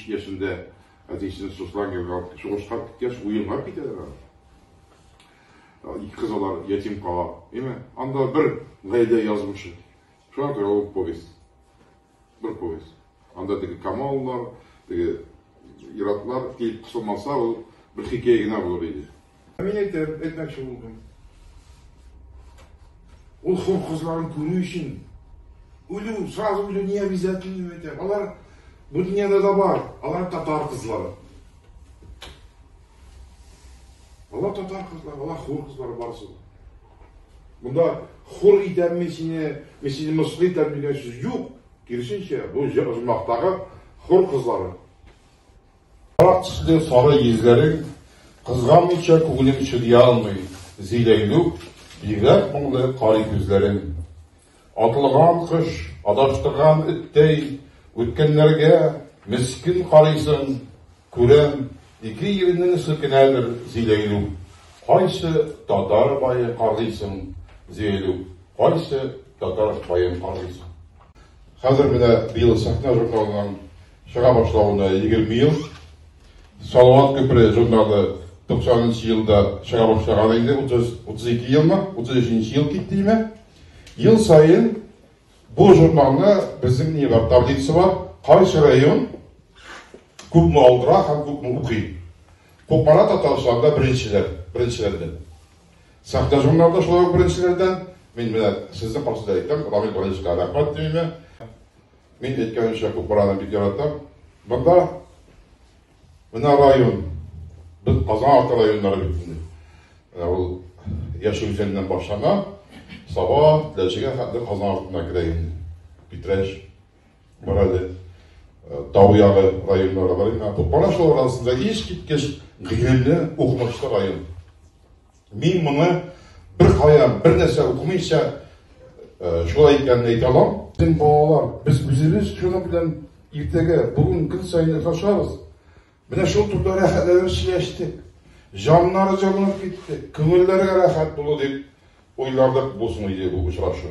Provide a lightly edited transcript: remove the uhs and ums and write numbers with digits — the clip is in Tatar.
5 яшендә әтисен соцлагерьга алып сугышка киткәч, уенга китәләр аны. Ике кыз алар ятим кала. Әйме? Анда бер гаилә язмышы. Шуңа күрә ул повесть. Бер повесть. Анда теге Камаллар, теге иратлар килеп кысылмаса, ул бер хикәя генә булыр иде. Мин әйтәм, әйтмәкче булдым. Ул хур кызларын күрү өчен үлү, сразу үлү не обязательно дип әйтәм. Алар бу дөньяда да бар, алар татар кызлары. Алар татар кызлары, алар хур кызлары барысы да. Монда хур итәм мин сине, мин сине мыскыл итәм дигән сүз юк. Киресенчә, бу җомактагы хур кызлары. Карак төсле сары йөзләрең, кызганмыйча күңелем чыдый алмый, Зиләйлүк, бигрәк моңлы карый күзләрең. Атылган кош, адаштырган эттәй, үткәннәргә мескен карыйсың, күрәм, ике иренең селкенәдер, Зиләйлүк. Кайсы татар бае каргыйсың, Зиләйлүк, кайсы татар баен каргыйсың? Хәзер менә быел Сәхнә журналының чыга башлавына 20 ел. Салават күпере журналы 90 нчы елда чыга башлаган инде, 30, 32 елмы, 33 нче ел китте име. Ел саен бу журналны безнең ни бар, таблица бар, кайсы район күпме алдыра һәм күпме укый. Кукмара Татарстанда беренчеләр, беренчеләрдән. Сәхнә журналда шулай ук беренчеләрдән. Мин менә сезнең каршыда әйтәм, Рамил Галиевичка рәхмәт димиме. Мин әйткәнемчә, Кукмараны бик яратам. Монда менә район, без Казан арты районнары бит инде. Менә ул Яшел Үзәннән башлана, Саба, Теләчегә хәтле Казан артына керә инде. Питрәч бар әле. Тау ягы районнары бар инде. Кукмара шул арасында искиткеч гыйлемле, укымышлы район. Мин моны бер кая, бер нәрсә укымыйча шулай икәнен әйтә алам. Безнең балалар, без үзебез шуның белән иртәгә, бүген көн саен очрашабыз. Менә шул турыда рәхәтләнеп сөйләштек. Җаннары җылынып китте, күңелләргә рәхәт булды дип уйлардык булсын иде бу очрашу.